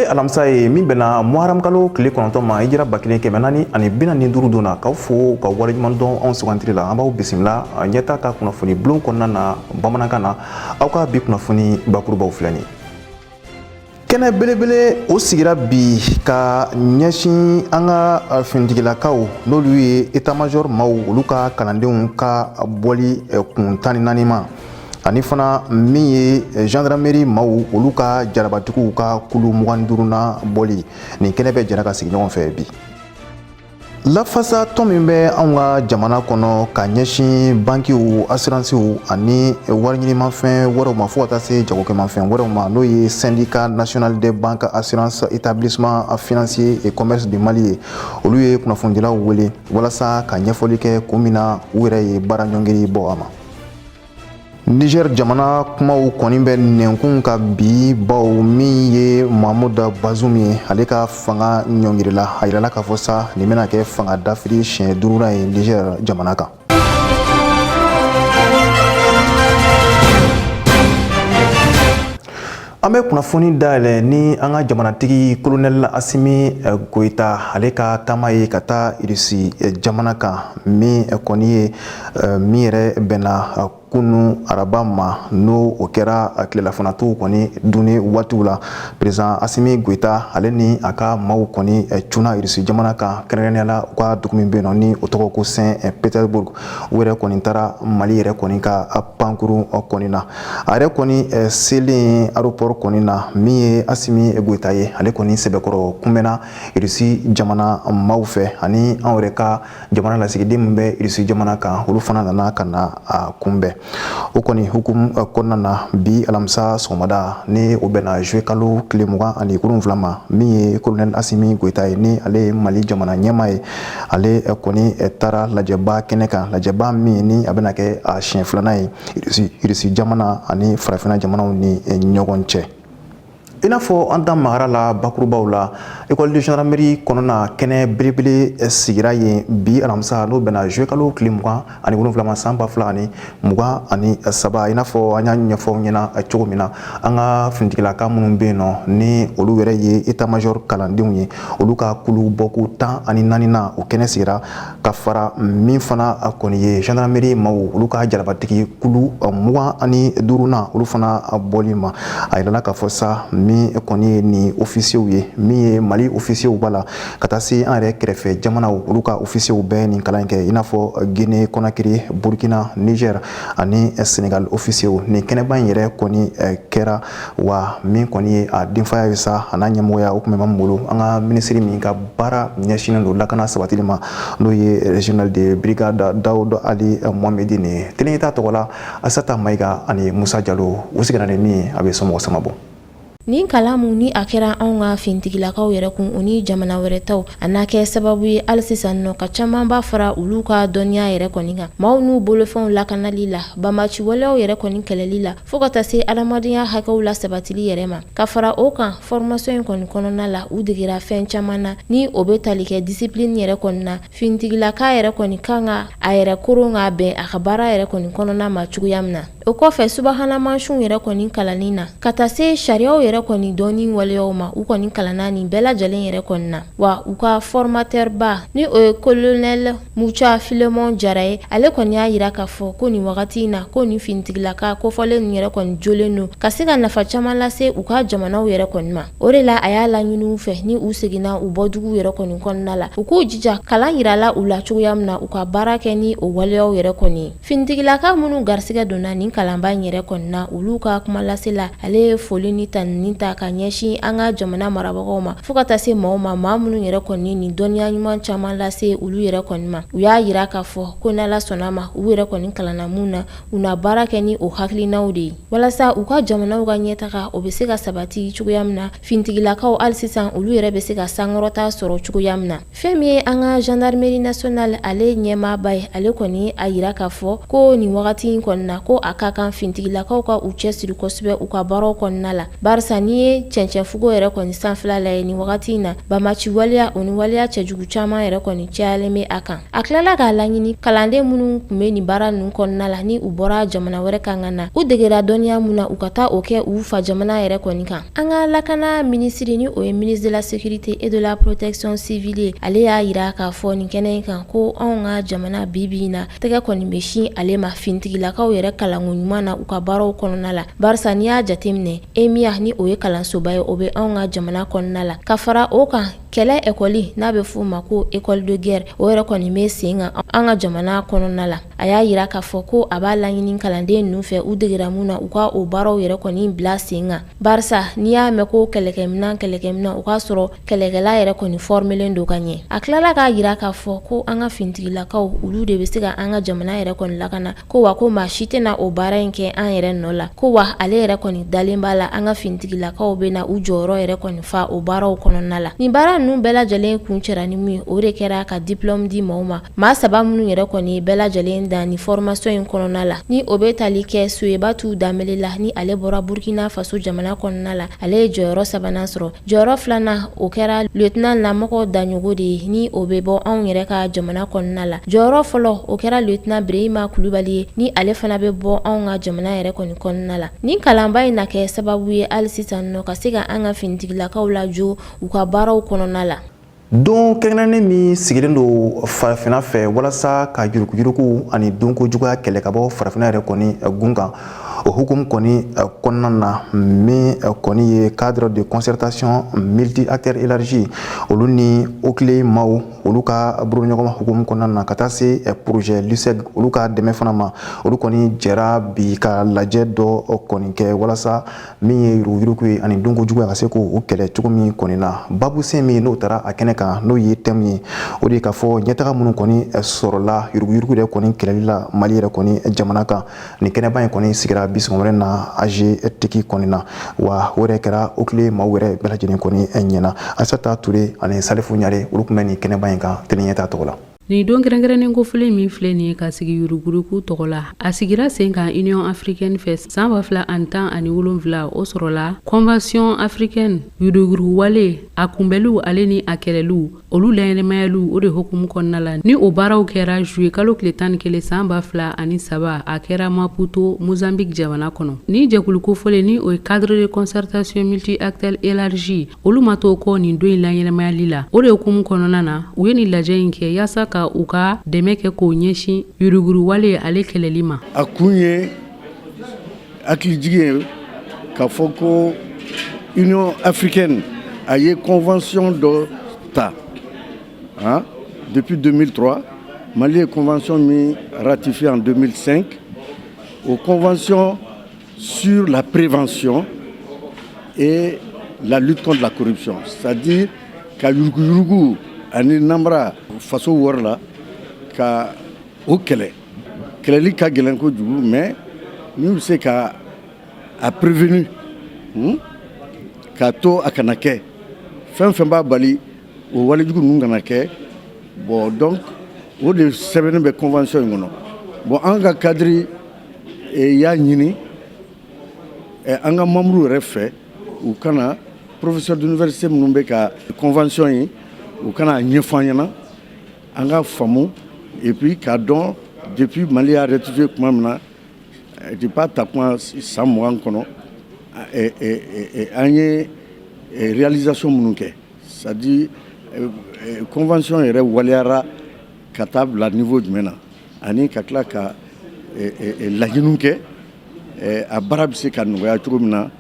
Bi ye alamisa ye min bɛnna muharam kalo tile 9 ma, hijira 1445 don na. K'aw fo ka waleɲuman dɔn anw sugantili la. An b'aw bisimila Ɲɛta ka kunnafoni bulon kɔnɔna na bamanankan na. Aw ka bi kunnafoni bakurubaw filɛ nin ye. Kɛnɛ belebele o sigira bi ka ɲɛsin an ka finitigilakaw, n'olu ye état major maaw, olu ka kalandenw ka bɔli kun 14 ma, ani fana min ye gendarmerie maaw, olu ka jarabatigiw ka kulu 25nan bɔli. Nin kɛnɛ bɛ jɛra ka sigi ɲɔgɔn fɛ bi. Lafasa tɔn min bɛ anw ka jamana kɔnɔ ka ɲɛsin bankiw, asiransiw ani wariɲinimafɛn wɛrɛw ma, fo ka taa se jagokɛmafɛn wɛrɛw ma, n'o ye Syndicat national des banques, assurances, établissements financiers et commerce du Mali ye, olu ye kunnafonidilaw wele walasa ka ɲɛfɔli kɛ kun min na u yɛrɛ ye baara ɲɔngiri bɔ a ma. Niger jamana kumaw kɔni bɛ nɛnkun ka bi, baw min ye Mahmoud Bazoum ye, ale ka fanga ɲɔngirila. A yirala k'a fɔ sa nin bɛna kɛ fanga dafiri siɲɛ duurunan ye Niger jamana kan. An bɛ kunnafoni dayɛlɛ ni an ka jamanatigi kolonɛli Asimi Goyita, ale ka taama ye ka taa Irisi jamana kan, min kɔni ye min yɛrɛ bɛnna kunu araba ma, n'o o kɛra tilelafanatuw kɔni dunni waatiw la. Président Asimi Goyita, ale ni a ka maaw kɔni cunna Irisi jamana kan, kɛrɛnkɛrɛnnenya la u ka dugu min bɛ yen nɔ ni o tɔgɔ ko Saint Petersburg. U yɛrɛ kɔni taara Mali yɛrɛ kɔni ka pankurun kɔni na. A yɛrɛ kɔni selen aéroport kɔni na, min ye Asimi Goyita ye, ale kɔni sɛbɛkɔrɔ kunbɛnna Irisi jamana maaw fɛ, ani anw yɛrɛ ka jamana lasigiden min bɛ Irisi jamana kan, olu fana nana ka na a kunbɛn. O kɔni hukumu kɔnɔna na, bi alamisa sɔgɔmada, ni o bɛnna juillet kalo tile 27 ma, min ye kolonɛli Asimi Goyita ye, ni ale ye Mali jamana ɲɛmaa ye, ale kɔni taara lajɛba kɛnɛ kan, lajɛba min ni a bɛna kɛ a siɲɛ filanan ye Irisi jamana ani farafinna jamanaw ni ɲɔgɔn cɛ. I n'a fɔ an da magara la bakurubaw la, école de gendarmerie kɔnɔna, kɛnɛ belebele sigira yen bi alamisa, n'o bɛnna juillet kalo tile 27 ma, san 2023. I n'a fɔ an y'a ɲɛfɔ aw ɲɛna cogo min na, an ka finitigilaka minnu bɛ yen nɔ, ni olu yɛrɛ ye état major kalandenw ye, olu ka kulu bɔko 14nan, o kɛnɛ sigira, ka fara min fana kɔni ye gendarmerie maaw, olu ka jarabatigi kulu 25nan, olu fana bɔli ma. A yirala k'a fɔ sa min kɔni ye nin ofisiyew ye, min ye Mali ofisiyew b'a la, ka taa se an yɛrɛ kɛrɛfɛ jamanaw, olu ka ofisiyew bɛɛ nin kalan kɛ, i n'a fɔ Guinée Conakry, Burkina, Niger ani Sénégal ofisiyew. Nin kɛnɛba in yɛrɛ kɔni kɛra wa, min kɔni ye a denfaya ye sa, a n'a ɲɛmɔgɔya, o tun bɛ min bolo, an ka minisiri min ka baara ɲɛsinnen don lakana sabatili ma, n'o ye général de brigade Daoud Ali Mohamed. Nin télé Ɲɛta tɔgɔ la, Asata Mayiga ani Musa Jalo, u sigira ni min ye, a bɛ somɔgɔ sama bɔ. Nin kalan mun ni a kɛra anw ka fintigilakaw yɛrɛ kun, o ni jamana wɛrɛ taw, a n'a kɛ sababu ye hali sisan nɔ ka camanba fara olu ka dɔnniya yɛrɛ kɔni kan, maaw n'u bolofɛnw lakanali la, banbaanci waleyaw yɛrɛ kɔni kɛlɛli la, fo ka taa se adamadenya hakɛw la sabatili yɛrɛ ma. Ka fara o kan, formation in kɔni kɔnɔna la, u degera fɛn caman na ni o bɛ tali kɛ discipline yɛrɛ kɔni na. Fintigilaka yɛrɛ kɔni kan ka a yɛrɛ koron ka bɛn a ka baara yɛrɛ kɔni kɔnɔna ma cogoya min na. O kɔfɛ, subahana mansinw yɛrɛ kɔni kalanni na, ka taa se sariyaw yɛrɛ kɔni dɔnni waleyaw ma, u kɔni kalanna nin bɛɛ lajɛlen yɛrɛ kɔni na. Wa u ka formateur ba, ni o ye colonel Muca Filemon Jara ye, ale kɔni y'a yira k'a fɔ ko nin wagati in na, ko nin finitigilaka kofɔlen ninnu yɛrɛ kɔni jolen don ka se ka nafa caman lase u ka jamanaw yɛrɛ kɔni ma. O de la a y'a laɲini u fɛ, ni u seginna u bɔduguw yɛrɛ kɔni kɔnɔna la, u k'u jija kalan yirala u la cogoya min na, u ka baara kɛ ni o waleyaw yɛrɛ kɔni ye. Finitigilaka minnu garisigɛ donna nin kalanba in yɛrɛ kɔni na, olu ka kumalase la, ale ye foli ni tanuni ta ka ɲɛsin an ka jamana marabagaw ma, fo ka taa se maaw ma, maa minnu yɛrɛ kɔni nin dɔnniya ɲuman caman lase olu yɛrɛ kɔni ma. U y'a yira k'a fɔ ko n'Ala sɔnna ma, u yɛrɛ kɔni kalanna mun na, u na baara kɛ ni o hakilinaw de ye walasa u ka jamanaw ka ɲɛtaga o bɛ se ka sabati cogoya min na, finitigilakaw hali sisan olu yɛrɛ bɛ se ka sankɔrɔta sɔrɔ cogoya min na. Fɛn min ye an ka gendarmerie nationale ale ɲɛmaaba ye, ale kɔni a yira k'a fɔ ko nin wagati in kɔni na, ko a ka kan fintigilakaw ka u cɛsiri kosɛbɛ u ka baaraw kɔnɔna la, barisa n'i ye cɛncɛnfugo yɛrɛ kɔni sanfɛla lajɛ nin wagati in na, banbaanci waleya o ni waleya cɛjugu caman yɛrɛ kɔni cayalen bɛ a kan. A tilala k'a laɲini kalanden minnu tun bɛ nin baara ninnu kɔnɔna la, ni u bɔra jamana wɛrɛ kan ka na, u degera dɔnniya mun na, u ka taa o kɛ u fa jamana yɛrɛ kɔni kan. An ka lakana minisiri, ni o ye ministre de la sécurité et de la protection civile ye, ale y'a yira k'a fɔ nin kɛnɛ in kan ko anw ka jamana bi bi in na, tɛgɛ kɔni bɛ sin ale ma fintigilakaw yɛrɛ kalanko ɲuman na u ka baaraw kɔnɔna la, barisa n'i y'a jateminɛ, EMIA, ni o ye kalansoba ye, o bɛ anw ka jamana kɔnɔna la. Ka fara o kan, kɛlɛ ekɔli n'a bɛ f'o ma ko école de guerre, o yɛrɛ kɔni bɛ sen kan an ka jamana kɔnɔna la. A y'a yira k'a fɔ ko a b'a laɲini kalanden ninnu fɛ, u degera mun na, u ka o baaraw yɛrɛ kɔni bila sen kan, barisa n'i y'a mɛn ko kɛlɛkɛminɛn, kɛlɛkɛminɛn, o k'a sɔrɔ kɛlɛkɛla yɛrɛ kɔni fɔrimelen don ka ɲɛ. A tilala k'a yira k'a fɔ ko an ka fintigilakaw, olu de bɛ se ka an ka jamana yɛrɛ kɔni lakana, ko wa ko maa si tɛna o baara in kɛ an yɛrɛ nɔ la, ko wa ale yɛrɛ kɔni dalen b'a la an ka fintigilakaw bɛna u jɔyɔrɔ yɛrɛ kɔni fa o baaraw kɔnɔna la. Nin baara ninnu bɛɛ lajɛlen kuncɛra ni mun ye, o de kɛra ka diplôme di maaw ma, maa saba minnu yɛrɛ kɔni bɛɛ lajɛlen dan ni formation in kɔnɔna la, ni o bɛ tali kɛ Soyebatu Danbele la, ni ale bɔra Burkina Faso jamana kɔnɔna la, ale ye jɔyɔrɔ sabanan sɔrɔ. Jɔyɔrɔ filanan, o kɛra lieutenant Lamɔgɔ Daɲogo de ye, ni o bɛ bɔ anw yɛrɛ ka jamana kɔnɔna la. Jɔyɔrɔ fɔlɔ, o kɛra lieutenant Birehima Kulubali ye, ni ale fana bɛ bɔ anw ka jamana yɛrɛ kɔni kɔnɔna la. Nin kalanba in na kɛ sababu ye hali sisan nɔ ka se ka an ka finitigilakaw lajɔ u ka baaraw kɔnɔna la. Don kɛrɛnkɛrɛnnen min sigilen don farafinna fɛ walasa ka yuruguyurugu ani dunko juguya kɛlɛ ka bɔ farafinna yɛrɛ kɔni gun kan, o hukumu kɔni kɔnɔna na, min kɔni ye cadre de concertation multi acteur élargi, olu ni OCLEI maaw, olu ka boloɲɔgɔnma hukumu kɔnɔna na, ka taa se projet LUSEG, olu ka dɛmɛ fana ma, olu kɔni jɛra bi ka lajɛ dɔ kɔni kɛ walasa min ye yuruguyurugu ye ani dunko juguya, ka se k'o kɛlɛ cogo min kɔni na. Babusen min n'o taara a kɛnɛ kan, n'o ye thème ye, o de ye k'a fɔ ɲɛtaga minnu kɔni sɔrɔla yuruguyurugu yɛrɛ kɔni kɛlɛli la Mali yɛrɛ kɔni jamana kan. Nin kɛnɛba in kɔni sigira bi sɔgɔmada na AGETIC kɔni na, wa o yɛrɛ kɛra OCLEI maaw yɛrɛ bɛɛ lajɛlen kɔni ɲɛna. Asata Ture ani Salifu Ɲare, olu tun bɛ nin kɛnɛba in kan télé ɲɛta tɔgɔ la. Nin don kɛrɛnkɛrɛnnen kofɔlen min filɛ nin ye ka sigi yuruguyurugu tɔgɔ la, a sigira sen kan Union africaine fɛ san 2017. O sɔrɔla Convention africaine yuruguyurugu wale a kunbɛliw ale ni a kɛlɛliw, olu laɲɛnamayaliw, o de hukumu kɔnɔna la, ni o baaraw kɛra juillet kalo tile 11 san 2003. A kɛra Maputo, Mozambique jamana kɔnɔ. Ni jɛkulu kofɔlen, ni o ye cadre de concertation multi acteur élargi, olu ma to kɔ nin don in laɲɛnamayali la. O de hukumu kɔnɔna na, u ye nin lajɛ in kɛ yaasa ka u ka dɛmɛ kɛ k'o ɲɛsin yuruguyurugu wale ale kɛlɛli ma. A kun ye hakilijigi ye k'a fɔ ko Union africaine a ye convention dɔ ta, hein, depuis 2003. Mali ye convention min ratifiée en 2005, o convention sur la prévention et la lutte contre la corruption, c'est-à-dire ka yuruguyurugu ani namara faso wari la, ka o kɛlɛ. Kɛlɛli ka gɛlɛn kojugu, mais n'u bɛ se ka a prévenir, k'a to a kana kɛ, fɛn fɛn b'a bali o walejugu ninnu kana kɛ. Bon, donc o de sɛbɛnnen bɛ convention in kɔnɔ. Bon, an ka cadre y'a ɲini an ka membre yɛrɛ fɛ, u kana professeur d'université minnu bɛ ka convention ye, u kana ɲɛfɔ an ɲɛna, an ka faamu, et puis k'a dɔn depuis Mali y'a ratifié tuma min na, depuis a ta kuma san 20 kɔnɔ, an ye réalisation minnu kɛ, c'est à dire convention yɛrɛ waleyara ka taa bila niveau jumɛn na, ani ka tila ka laɲiniw kɛ a baara bɛ se ka nɔgɔya cogo min na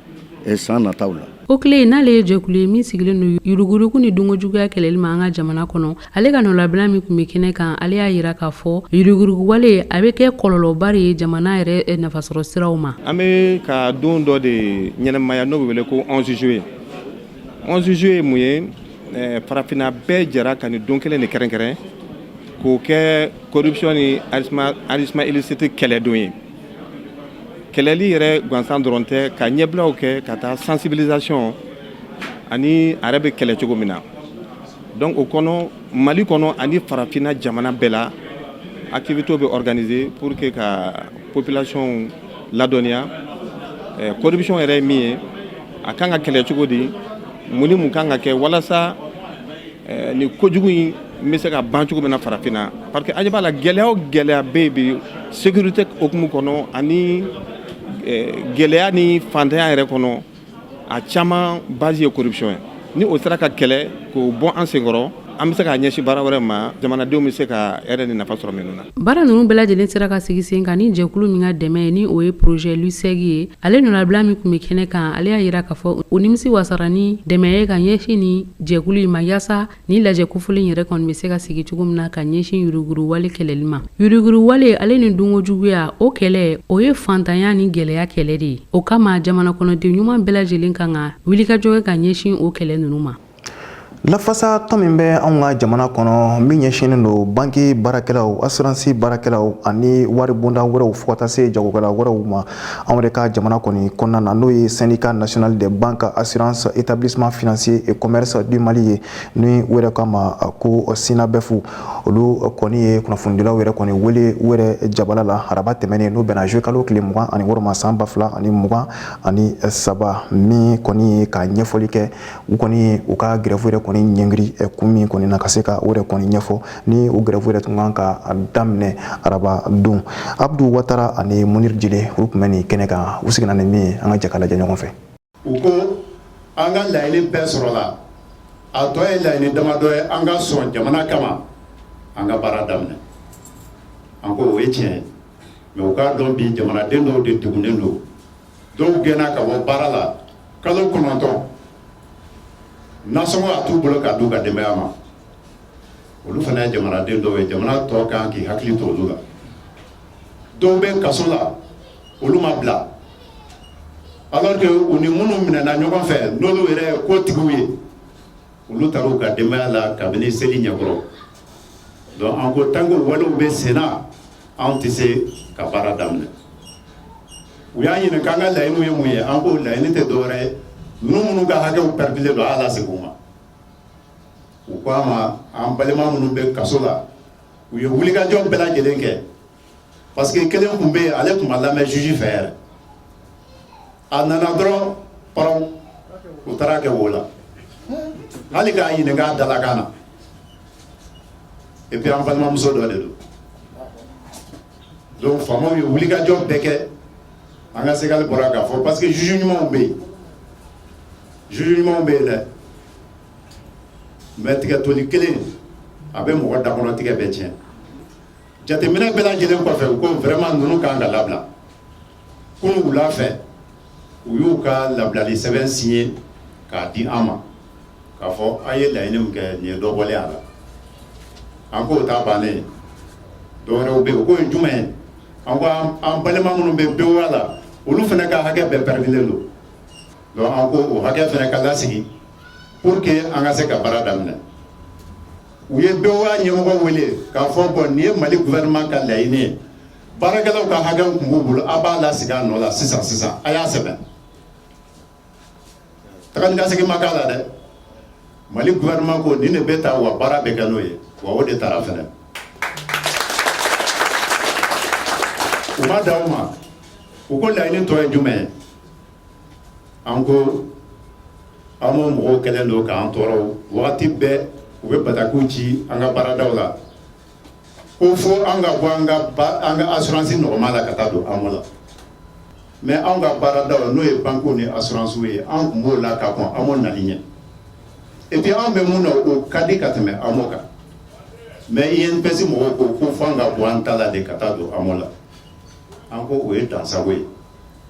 san nataw la. OCLEI, n'ale ye jɛkulu ye min sigilen don yuruguyurugu ni dunkojuguya kɛlɛli ma an ka jamana kɔnɔ, ale ka nɔlabila min tun bɛ kɛnɛ kan, ale y'a yira k'a fɔ yuruguyurugu wale a bɛ kɛ kɔlɔlɔba de ye jamana yɛrɛ nafasɔrɔ siraw ma. An bɛ ka don dɔ de ɲɛnamaya n'o bɛ wele ko 11 juillet. 11 juillet ye mun ye? Farafinna bɛɛ jɛra ka nin don kelen de kɛrɛnkɛrɛn k'o kɛ corruption ni enrichissement illicite kɛlɛdon ye. Kɛlɛli yɛrɛ gansan dɔrɔn tɛ, ka ɲɛbilaw kɛ ka taa sensibilisation ani a yɛrɛ bɛ kɛlɛ cogo min na. Donc o kɔnɔ, Mali kɔnɔ ani farafinna jamana bɛɛ la, activité bɛ organiser pour que ka population ladɔnniya corruption yɛrɛ ye min ye, a kan ka kɛlɛ cogo di, mun ni mun kan ka kɛ walasa ni kojugu in bɛ se ka ban cogo min na farafinna. Parce que an ɲɛ b'a la, gɛlɛya o gɛlɛya bɛ yen bi sécurité hukumu kɔnɔ ani gɛlɛya ni fantanya yɛrɛ kɔnɔ, a caman base ye corruption ye. Ni o sera ka kɛlɛ k'o bɔ an senkɔrɔ, an bɛ se k'a ɲɛsin baara wɛrɛ ma, jamanadenw bɛ se ka hɛrɛ ni nafa sɔrɔ minnu na. Baara ninnu bɛɛ lajɛlen sera ka sigi sen kan ni jɛkulu min ka dɛmɛ ye, ni o ye projet LUSEG ye. Ale nɔnabila min tun bɛ kɛnɛ kan, ale y'a jira k'a fɔ o nimisi wasara ni dɛmɛ ye ka ɲɛsin ni jɛkulu in ma, yaasa ni lajɛ kofɔlen yɛrɛ kɔni bɛ se ka sigi cogo min na ka ɲɛsin yuruguyurugu kɛlɛli ma. Yuruguyurugu ale ni dunko juguya, o kɛlɛ, o ye fantanya ni gɛlɛya kɛlɛ de ye. O kama, jamana kɔnɔden ɲuman bɛɛ lajɛlen kan ka wulikajɔ kɛ ka ɲɛsin o kɛlɛ ninnu ma. Lafasa tɔn min bɛ anw ka jamana kɔnɔ, min ɲɛsinnen don banki baarakɛlaw, assurance baarakɛlaw ani waribonda wɛrɛw, fo ka taa se jagokɛla wɛrɛw ma anw yɛrɛ ka jamana kɔni kɔnɔna na, n'o ye Syndicat national des banques, assurance, établissement financier et commerce du Mali ye, ni u yɛrɛ k'a ma ko SYNABEF, olu kɔni ye kunnafonidilaw yɛrɛ kɔni wele u yɛrɛ jabala la araba tɛmɛnen, n'o bɛnna juillet kalo tile 26 ma san 2023, min kɔni ye ka ɲɛfɔli kɛ. U kɔni u ka grève yɛrɛ kɔni ɲɛngiri kun min kɔni na, ka se ka o yɛrɛ kɔni ɲɛfɔ, ni o grève yɛrɛ tun kan ka daminɛ araba don. Abdu Watara ani Munir Jile, olu tun bɛ nin kɛnɛ kan. U seginna ni min ye, an ka jɛ ka lajɛ ɲɔgɔn fɛ. U ko an ka laɲini bɛɛ sɔrɔla, a tɔ ye laɲini damadɔ ye, an ka sɔn jamana kama, an ka baara daminɛ. An ko o ye tiɲɛ ye, mais u k'a dɔn bi jamanaden dɔw de degunnen don. Dɔw gɛnna ka bɔ baara la kalo 9, nasɔngɔ a t'u bolo k'a d'u ka denbaya ma. Olu fana ye jamanaden dɔw ye, jamana tɔ kan k'i hakili to olu la. Dɔw bɛ kaso la, olu ma bila, alors que u ni minnu minɛna ɲɔgɔn fɛ, n'olu yɛrɛ ye kotigiw ye, olu taara u ka denbaya la kabini seli ɲɛkɔrɔ. Donc an ko tant que walew bɛ sen na, anw tɛ se ka baara daminɛ. U y'a ɲininka k'an ka laɲiniw ye mun ye. An ko laɲini tɛ dɔwɛrɛ ye, ninnu minnu ka hakɛw pɛrɛdilen don, a y'a lasegin u ma. U ko a ma, an balima minnu bɛ kaso la, u ye wulikajɔ bɛɛ lajɛlen kɛ, parce que kelen tun bɛ yen, ale tun ma lamɛn juge fɛ yɛrɛ. A nana dɔrɔn, pɔrɔn, u taara kɛ wo la, hali k'a ɲininka a dalakan na. Et puis an balimamuso dɔ de don. Donc faamaw ye wulikajɔ bɛɛ kɛ. An ka segali bɔra k'a fɔ, parce que juge ɲumanw bɛ yen, juge ɲumanw bɛ yen dɛ, mais tigɛtoli kelen a bɛ mɔgɔ dakɔnɔ tigɛ bɛɛ tiɲɛ. Jateminɛ bɛɛ lajɛlen kɔfɛ, u ko vraiment ninnu kan ka labila. Kunun wula fɛ, u y'u ka labilali sɛbɛn signé k'a di an ma, k'a fɔ a ye laɲini min kɛ nin ye, dɔ bɔlen a la. An k'o ta bannen ye, dɔwɛrɛw bɛ yen. O ko ye jumɛn ye? An ko an balima minnu bɛ BOA la, olu fana ka hakɛ bɛɛ pɛrɛdilen don. Donc an ko o hakɛ fana ka lasigi pour que an ka se ka baara daminɛ. U ye BOA ɲɛmɔgɔ wele k'a fɔ, bon, nin ye Mali gouvernement ka laɲini ye, baarakɛlaw ka hakɛw tun b'u bolo, a b'a lasigi a nɔ la sisan sisan, a y'a sɛbɛn. Taga ni ka segin ma k'a la dɛ. Mali gouvernement ko nin de bɛ ta, wa baara bɛ kɛ n'o ye, wa o de taara fɛnɛ. U ma dan o ma, u ko laɲini tɔ ye jumɛn ye? An ko an b'o mɔgɔw kɛlen don k'an tɔɔrɔ wagati bɛɛ, u bɛ batakiw ci an ka baaradaw la, ko fo an ka bɔ an ka assurance nɔgɔma la ka taa don AMO la. Mais anw ka baaradaw, n'o ye banques ni assurance ye, an tun b'o la ka kɔn AMO nali ɲɛ. Et puis anw bɛ mun na, o ka di ka tɛmɛ AMO kan. Mais INPS mɔgɔw ko ko fo an ka bɔ an ta la de ka taa don AMO la. An ko o ye dansago ye.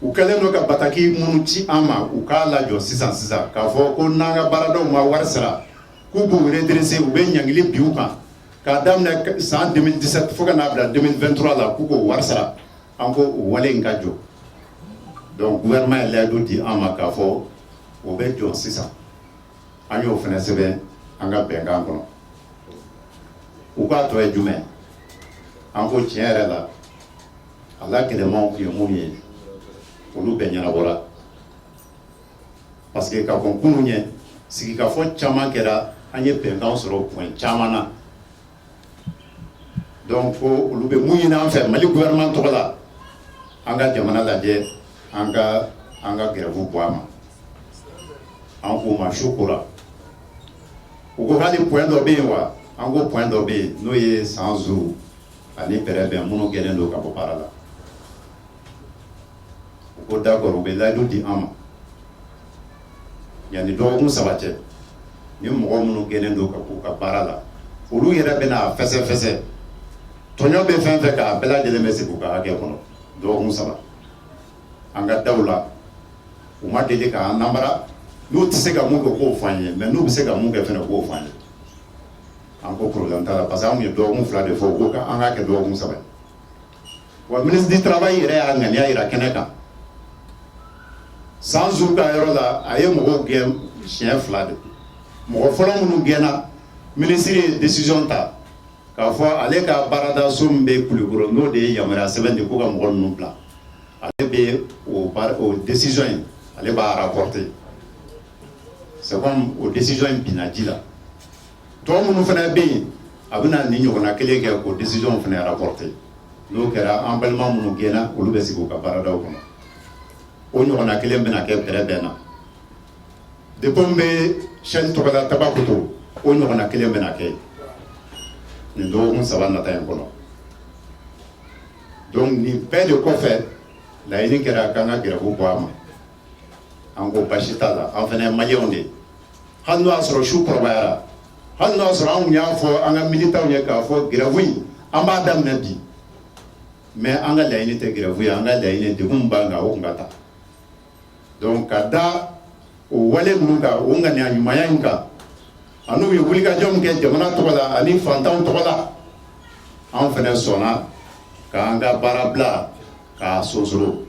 U kɛlen don ka bataki minnu ci an ma, u k'a lajɔ sisan sisan, k'a fɔ ko n'an ka baaradaw ma wari sara, k'u b'u redresser, u bɛ ɲangili bin u kan k'a daminɛ san 2017 fo ka n'a bila 2023 la, k'u k'o wari sara. An ko o wale in ka jɔ. Donc gouvernement ye layidu di an ma k'a fɔ o bɛ jɔ sisan. An y'o fana sɛbɛn an ka bɛnkan kɔnɔ. U k'a tɔ ye jumɛn? An ko tiɲɛ yɛrɛ la, a la gɛlɛmanw tun ye mun ye, olu bɛɛ ɲɛnabɔra, parce que ka kɔn kunun ɲɛ, sigikafɔ caman kɛra, an ye bɛnkan sɔrɔ point caman na. Donc ko olu bɛ mun ɲini an fɛ Mali gouvernement tɔgɔ la, An ka jamana lajɛ, an ka an ka grève bɔ a ma. An k'u ma su kora. U ko hali point dɔ bɛ yen wa? An ko point dɔ bɛ yen, n'o ye San Zu ani Bɛrɛbɛn, minnu gɛnnen don ka bɔ baara la. U ko d'accord, u bɛ layidu di an ma, yanni dɔgɔkun 3 cɛ, ni mɔgɔ minnu gɛnnen don ka b'u ka baara la, olu yɛrɛ bɛna a fɛsɛfɛsɛ, tɔɲɔ bɛ fɛn fɛn k'a bɛɛ lajɛlen bɛ segin u ka hakɛ kɔnɔ dɔgɔkun 3. An ka daw la, u ma deli k'an namara. N'u tɛ se ka mun kɛ, k'o fɔ an ye, mais n'u bɛ se ka mun kɛ fɛnɛ, k'o fɔ an ye. An ko problème t'a la, parce que anw ye dɔgɔkun 2 de fɔ, u ko k'an k'a kɛ dɔgɔkun 3 ye. Wa ministre du travail yɛrɛ y'a ŋaniya yira kɛnɛ kan. San Zu ka yɔrɔ la, a ye mɔgɔw gɛn siɲɛ 2 de. Mɔgɔ fɔlɔ minnu gɛnna, ministre ye décision ta k'a fɔ ale ka baaradaso min bɛ Kulukɔrɔ, n'o de ye yamaruya sɛbɛn di ko ka mɔgɔ ninnu bila, ale bɛ o décision in, ale b'a rapporter. C'est comme o décision in binna ji la. Tɔ minnu fana bɛ yen, a bɛna nin ɲɔgɔnna kelen kɛ k'o décision fana rapporter. N'o kɛra, an balima minnu gɛnna, olu bɛ sigi u ka baaradaw kɔnɔ. O ɲɔgɔnna kelen bɛna kɛ Bɛrɛbɛn na. Dépôt min bɛ chaîne tɔgɔ la Tabakoto, o ɲɔgɔnna kelen bɛna kɛ nin dɔgɔkun 3 nata in kɔnɔ. Donc nin bɛɛ de kɔfɛ, laɲini kɛra k'an ka grève bɔ a ma. An ko basi t'a la, an fana ye maliyɛnw de ye. Hali n'o y'a sɔrɔ su kɔrɔbayara, hali n'o y'a sɔrɔ anw y'a fɔ an ka militants ye k'a fɔ grève in, an b'a daminɛ bi, mais an ka laɲini tɛ grève ye, an ka laɲini, degun min b'an kan, o kun ka taa. Donc ka da o wale ninnu kan, o ŋaniya ɲumanya in kan, ani u ye wulikajɔ min kɛ jamana tɔgɔ la ani fantanw tɔgɔ la, anw fana sɔnna k'an ka baara bila k'a sonsoro.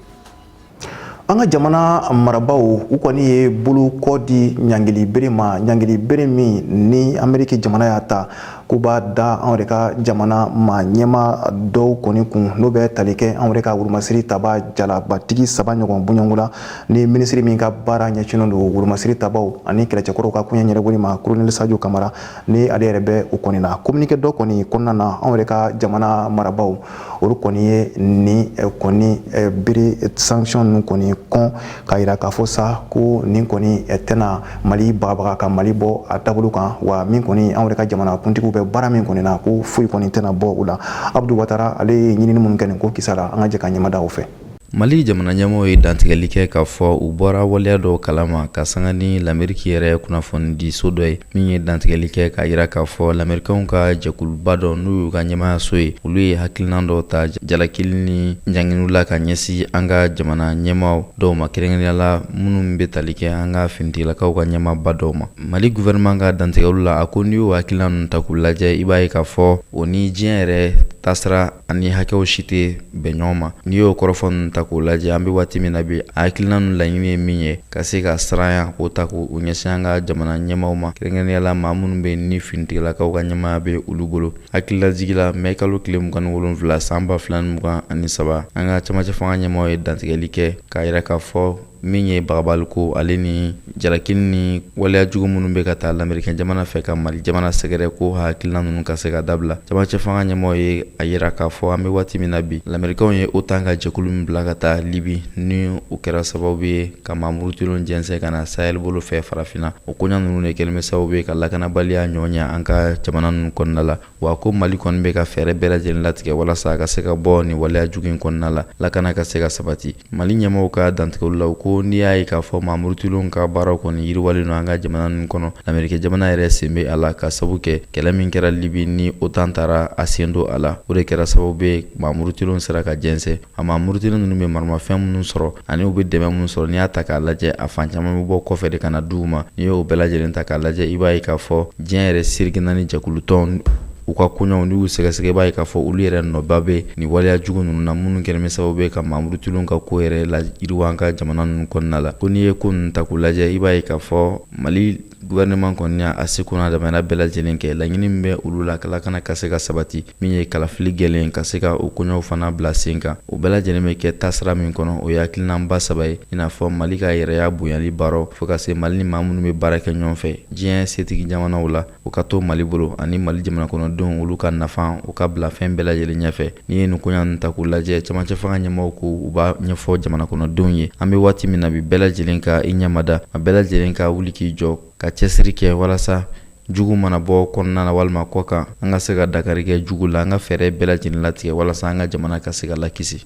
An ka jamana marabaaw, u kɔni ye bolo kɔ di ɲangili bere ma, ɲangili bere min ni Ameriki jamana y'a ta k'u b'a da anw yɛrɛ ka jamana ma ɲɛma dɔw kɔni kun, n'o bɛ tali kɛ anw yɛrɛ ka wolomasiri taba jalabatigi saba ɲɔgɔn bɔɲɔgɔnko la, ni minisiri min ka baara ɲɛsinnen don wolomasiri tabaw ani kɛlɛcɛkɔrɔw ka koɲɛ ɲɛnabɔli ma, colonel Sadio Kamara, ni ale yɛrɛ bɛ o kɔni na. Communiqué dɔ kɔni kɔnɔna na, anw yɛrɛ ka jamana marabaaw, olu kɔni ye nin kɔni bere sanction ninnu kɔni kɔn, k'a yira k'a fɔ sa ko nin kɔni tɛna Mali bagabaga ka Mali bɔ a taabolo kan. Wa min kɔni anw yɛrɛ ka jamana kuntigiw bɛ baara min kɔni na, ko foyi kɔni tɛna bɔ u la. Abdu Watara, ale ye ɲinini minnu kɛ nin ko kisa la, an ka jɛ ka ɲɛmada o fɛ. Mali jamana ɲɛmɔgɔw ye dantigɛli kɛ k'a fɔ u bɔra waleya dɔw kalama ka sanga ni Lameriki yɛrɛ kunnafoni so dɔ ye min ye dantigɛli kɛ k'a yira k'a fɔ Lamerikɛnw ka jɛkuluba dɔ, n'u y'u ka ɲɛmayaso ye, olu ye hakilina dɔw ta jalakili ni ɲanginiw la ka ɲɛsin an ka jamana ɲɛmaaw dɔw ma, kɛrɛnkɛrɛnnenya la minnu bɛ tali kɛ an ka finitigilakaw ka ɲɛmaaba dɔw ma. Mali gouvernement ka dantigɛliw la, a ko n'i y'o hakilina ninnu ta k'u lajɛ, i b'a ye k'a fɔ o ni diɲɛ yɛrɛ taasira ani hakɛw si tɛ bɛn ɲɔgɔn ma. N'i y'o kɔrɔfɔ ninnu ta k'o lajɛ, an bɛ waati min na bi, a hakilina ninnu laɲini ye min ye, ka se ka siranya k'o ta k'o ɲɛsin an ka jamana ɲɛmaaw ma, kɛrɛnkɛrɛnnenya la maa minnu bɛ ni finitigilakaw ka ɲɛmaaya bɛ olu bolo. Hakililajigi la, mɛ kalo tile 27 san 2023, an ka camancɛ fanga ɲɛmaaw ye dantigɛli kɛ k'a yira k'a fɔ min ye bagabaliko, ale ni jalakili ni waleya jugu minnu bɛ ka taa Lamerikɛn jamana fɛ ka Mali jamana sɛgɛrɛ, ko hakilina ninnu ka se ka dabila. Camancɛ fanga ɲɛmaaw ye a yira k'a fɔ an bɛ waati min na bi, Lamerikɛnw ye OTAN ka jɛkulu min bila ka taa Libi, ni o kɛra sababu ye ka maa murutilenw jɛnsɛn ka na Sahel bolo fɛ farafinna, o koɲa ninnu de kɛlen bɛ sababu ye ka lakanabaliya ɲɔ ɲɛ an ka jamana ninnu kɔnɔna la. Wa ko Mali kɔni bɛ ka fɛɛrɛ bɛɛ lajɛlen latigɛ walasa a ka se ka bɔ nin waleya jugu in kɔnɔna la, lakana ka se ka sabati. Mali ɲɛmaaw ka dantigɛli la, u ko n'i y'a ye k'a fɔ maa murutilenw ka baaraw kɔni yiriwalen don an ka jamana ninnu kɔnɔ, Lamerikɛn jamana yɛrɛ sen bɛ a la, ka sabu kɛ kɛlɛ min kɛra Libi ni OTAN taara a sen don a la, o de kɛra sababu ye maa murutilenw sera ka jɛnsɛn. A maa murutilen ninnu bɛ maramafɛn minnu sɔrɔ ani u bɛ dɛmɛ minnu sɔrɔ, n'i y'a ta k'a lajɛ, a fan caman bɛ bɔ kɔfɛ de ka na d'u ma. N'i y'o bɛɛ lajɛlen ta k'a lajɛ, i b'a ye k'a fɔ diɲɛ yɛrɛ seleke naani jɛkulutɔn u ka koɲaw, n'u y'u sɛgɛsɛgɛ, i b'a ye k'a fɔ olu yɛrɛ nɔba bɛ nin waleya jugu ninnu na, minnu kɛlen bɛ sababu ye ka maa murutilenw ka ko yɛrɛ la yiriwa an ka jamana ninnu kɔnɔna la. Ko n'i ye ko ninnu ta k'u lajɛ, i b'a ye k'a fɔ Mali Gouvernement kɔni y'a seko n'a damayira bɛɛ lajɛlen kɛ laɲini min bɛ olu la lakana ka se ka sabati min ye kalafili gɛlɛn ka se ka o koɲɛw fana bila sen kan. O bɛɛ lajɛlen bɛ kɛ taasira min kɔnɔ, o ye hakilinaba saba ye, i n'a fɔ Mali ka yɛrɛya bonyali baaraw, fo ka se Mali ni maa minnu bɛ baara kɛ ɲɔgɔn fɛ diɲɛ setigi jamanaw la, o ka to Mali bolo, ani Mali jamana kɔnɔdenw olu ka nafa o ka bila fɛn bɛɛ lajɛlen ɲɛfɛ. N'i ye nin koɲa ninnu ta k'u lajɛ, cɛmancɛ fanga ɲɛmaaw ko u b'a ɲɛfɔ jamana kɔnɔdenw ye an bɛ waati min na bi, bɛɛ lajɛlen ka i ɲɛmada, a bɛɛ lajɛlen ka wuli k'i jɔ ka cɛsiri kɛ walasa jugu mana bɔ kɔnɔna na walima kɔ kan, an ka se ka dakari kɛ jugu la, an ka fɛɛrɛ bɛɛ lajɛlen latigɛ walasa an ka jamana ka se ka lakisi.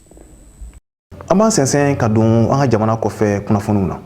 An b'an sɛnsɛn ka don an ka jamana kɔfɛ kunnafoniw na.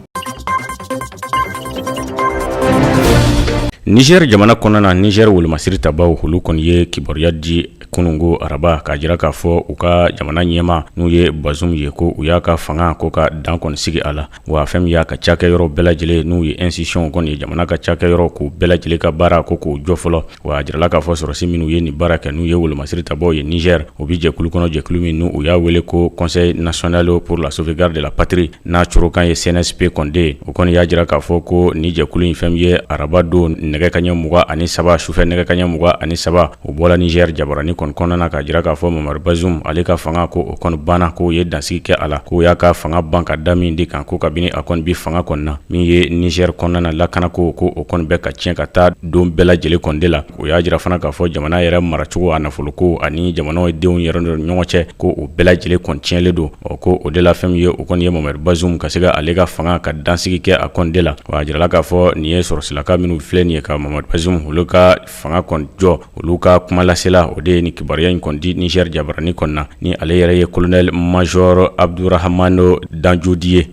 Niger jamana kɔnɔna na, Niger wolomasiri tabaw olu kɔni ye kibaruya di kunungo araba k'a jira k'a fɔ u ka jamana ɲɛmaa n'u ye Bazoum ye, ko u y'a ka fanga ko ka dan kɔni sigi a la. Wa fɛn min y'a ka cakɛyɔrɔ bɛɛ lajɛlen n'u ye institution kɔni ye, jamana ka cakɛyɔrɔ k'u bɛɛ lajɛlen ka baara ko k'o jɔ fɔlɔ. Wa a jirala k'a fɔ sɔrɔsi minnu ye nin baara kɛ n'u ye wolomasiri tabaw ye Niger, o bi jɛkulu kɔnɔ, jɛkulu min n'u u y'a wele ko Conseil national pour la sauvegarde de la patrie, n'a corokan ye CNSP kɔnde. O kɔni y'a jira k'a fɔ ko ni jɛkulu in fɛn min ye araba don nɛgɛ kaɲɛ 23, sufɛ nɛgɛ kaɲɛ 23, o bɔra Niger jabarani kɔni kɔnɔna na k'a jira k'a fɔ Mamadu Bazoum ale ka fanga ko o kɔni banna, k'o ye dansigi kɛ a la, k'o y'a ka fanga ban ka da min de kan, ko kabini a kɔni bi fanga kɔni na, min ye Niger kɔnɔna na lakanako ko o kɔni bɛ ka tiɲɛ ka taa don bɛɛ lajɛlen kɔni de la. O y'a jira fana k'a fɔ jamana yɛrɛ maracogo, a nafoloko ani jamanaw denw yɛrɛ ni ɲɔgɔn cɛ, ko o bɛɛ lajɛlen kɔni tiɲɛlen don. Ɔ ko o de la fɛn min ye o kɔni ye Mamadu Bazoum ka se ka ale ka fanga ka dansigi kɛ a kɔni de la. Wa a jirala k'a fɔ nin ye sɔrɔsilaka minnu filɛ nin ye ka Mamadu Bazoum olu ka fanga kɔni jɔ, olu ka kumalasela o de ye nin kibaruya in kɔni di Niger jabarani kɔni na, ni ale yɛrɛ ye colonel major Abdourahamane Djandoubi ye.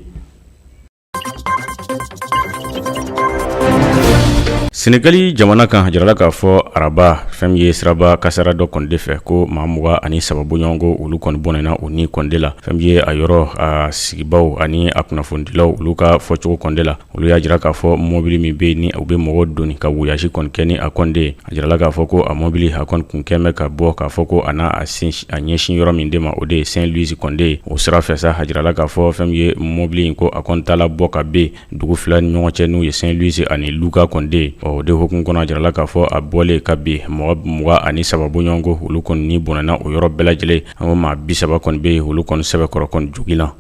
Senegali jamana kan, a jirala k'a fɔ araba fɛn min ye siraba kasara dɔ kɔni de fɛ, ko maa 23 bɔɲɔgɔnko olu kɔni bɔnɛna u ni kɔni de la. Fɛn min ye a yɔrɔ a sigibaw ani a kunnafonidilaw olu ka fɔcogo kɔni de la, olu y'a jira k'a fɔ mɔbili min bɛ yen ni u bɛ mɔgɔ doni ka voyage kɔni kɛ ni a kɔni de ye, a jirala k'a fɔ ko a mɔbili a kɔni kun kɛn bɛ ka bɔ k'a fɔ ko a n'a a ɲɛsin yɔrɔ min de ma, o de ye Saint Louis kɔni de ye. O sira fɛ sa, a jirala k'a fɔ fɛn min ye mɔbili in ko a kɔni taala bɔ ka bin dugu fila ni ɲɔgɔn cɛ n'u ye Saint Louis ani Louga kɔni de ye. Ɔ o de hukumu kɔnɔ, a jirala k'a fɔ a bɔlen ka bin, mɔgɔ 23 bɔɲɔgɔnko olu kɔni ni bɔnɛna o yɔrɔ bɛɛ lajɛlen. An ko maa 30 kɔni bɛ yen, olu kɔni sɛbɛkɔrɔ kɔni joginna.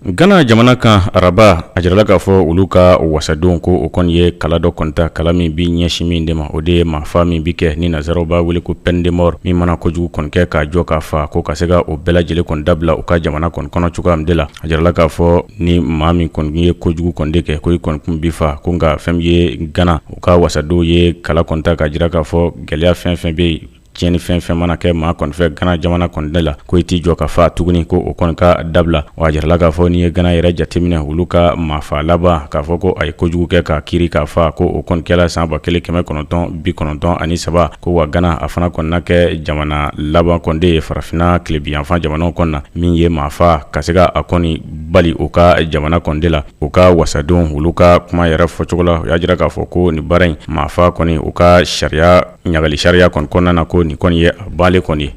Gana jamana kan araba, a jirala k'a fɔ olu ka wasadenw ko o kɔni ye kala dɔ kɔni ta, kala min bɛ ɲɛsin min de ma, o de ye maafa min bɛ kɛ ni nansaraw b'a wele ko peine de mort, min mana kojugu kɔni kɛ k'a jɔ k'a fa, ko ka se ka o bɛɛ lajɛlen kɔni dabila u ka jamana kɔni kɔnɔ cogoya min de la. A jirala k'a fɔ ni maa min kɔni ye kojugu kɔni de kɛ, ko i kɔni kun bi fa, ko nka fɛn min ye Gana u ka wasadenw ye kala kɔni ta k'a jira k'a fɔ gɛlɛya fɛn fɛn bɛ yen, tiɲɛni fɛn fɛn mana kɛ maa kɔni fɛ Gana jamana kɔni de la, ko i t'i jɔ ka fa tuguni, ko o kɔni ka dabila. Wa a jirala k'a fɔ n'i ye Gana yɛrɛ jateminɛ, olu ka maafa laban k'a fɔ ko a ye kojugu kɛ k'a kiiri k'a fa, ko o kɔni kɛla san 1993. Ko wa Gana a fana kɔni na kɛ jamana laban kɔni de ye farafinna tilebinyanfan jamanaw kɔni na min ye maafa ka se ka a kɔni bali u ka jamana kɔni de la. U ka wasadenw olu ka kuma yɛrɛ fɔcogo la, u y'a jira k'a fɔ ko nin baara in maafa kɔni u ka sariya ɲagali sariya kɔni kɔnɔna na, ko nin kɔni ye a balen kɔni ye.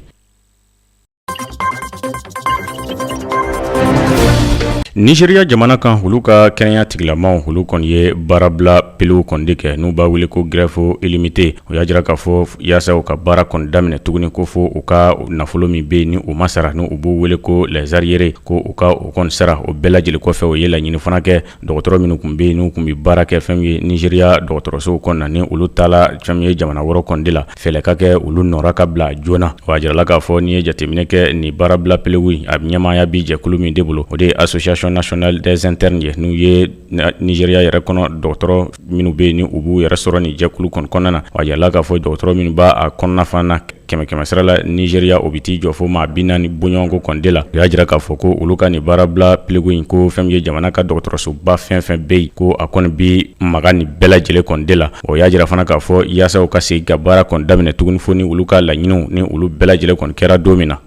Nizeriya jamana kan, olu ka kɛnɛya tigilamaw olu kɔni ye baarabila pewu kɔni de kɛ n'u b'a wele ko grève illimitée. U y'a jira k'a fɔ yaasa u ka baara kɔni daminɛ tuguni, ko fo u ka nafolo min bɛ yen ni u ma sara, ni u b'o wele ko les arriérés, ko u ka o kɔni sara. O bɛɛ lajɛlen kɔfɛ, u ye laɲini fana kɛ dɔgɔtɔrɔ minnu tun bɛ yen n'u tun bɛ baara kɛ fɛn min ye Nizeriya dɔgɔtɔrɔsow kɔnɔna na, ni olu taala fɛn min ye jamana wɛrɛ kɔni de la, fɛɛrɛ ka kɛ olu nɔra ka bila joona. Wa a jirala k'a fɔ n'i ye jateminɛ kɛ nin baarabila pelewu in, a ɲɛmaaya bi jɛkulu min de bolo, o de ye Association nationale des internes ye, n'u ye Nizeriya yɛrɛ kɔnɔ dɔgɔtɔrɔ minnu bɛ yen ni u b'u yɛrɛ sɔrɔ nin jɛkulu kɔni kɔnɔna na. Wa a jirala k'a fɔ dɔgɔtɔrɔ minnu b'a kɔnɔna fana na, kɛmɛ kɛmɛ sara la Nizeriya, o bɛ t'i jɔ fo maa 40 bɔɲɔgɔnko kɔni de la. U y'a jira k'a fɔ ko olu ka nin baarabila pelewu in, ko fɛn min ye jamana ka dɔgɔtɔrɔsoba fɛn fɛn bɛ yen, ko a kɔni bɛ maga nin bɛɛ lajɛlen kɔni de la. O y'a jira fana k'a fɔ yaasa u ka segin ka baara kɔni daminɛ tuguni, fo ni olu ka laɲiniw ni olu bɛɛ lajɛlen kɔni kɛra don min na.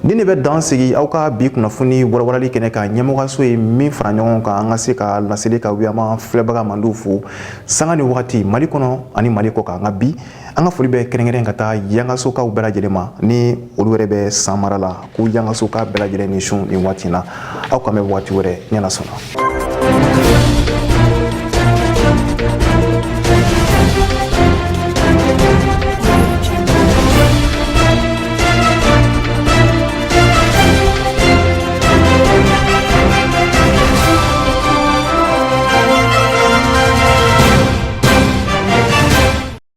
Nin de bɛ dan sigi aw ka bi kunnafoni walawalali kɛnɛ kan. Ɲɛmɔgɔso ye min fara ɲɔgɔn kan, an ka se ka laseli ka wuyama filɛbaga mandiw fo sanga ni wagati, Mali kɔnɔ ani Mali kɔ kan. Nka bi, an ka foli bɛ kɛrɛnkɛrɛn ka taa Yangasokaw bɛɛ lajɛlen ma, ni olu yɛrɛ bɛ San mara la, ko Yangasoka bɛɛ lajɛlen ni sun nin waati in na. Aw kan bɛ waati wɛrɛ, ni Ala sɔnna.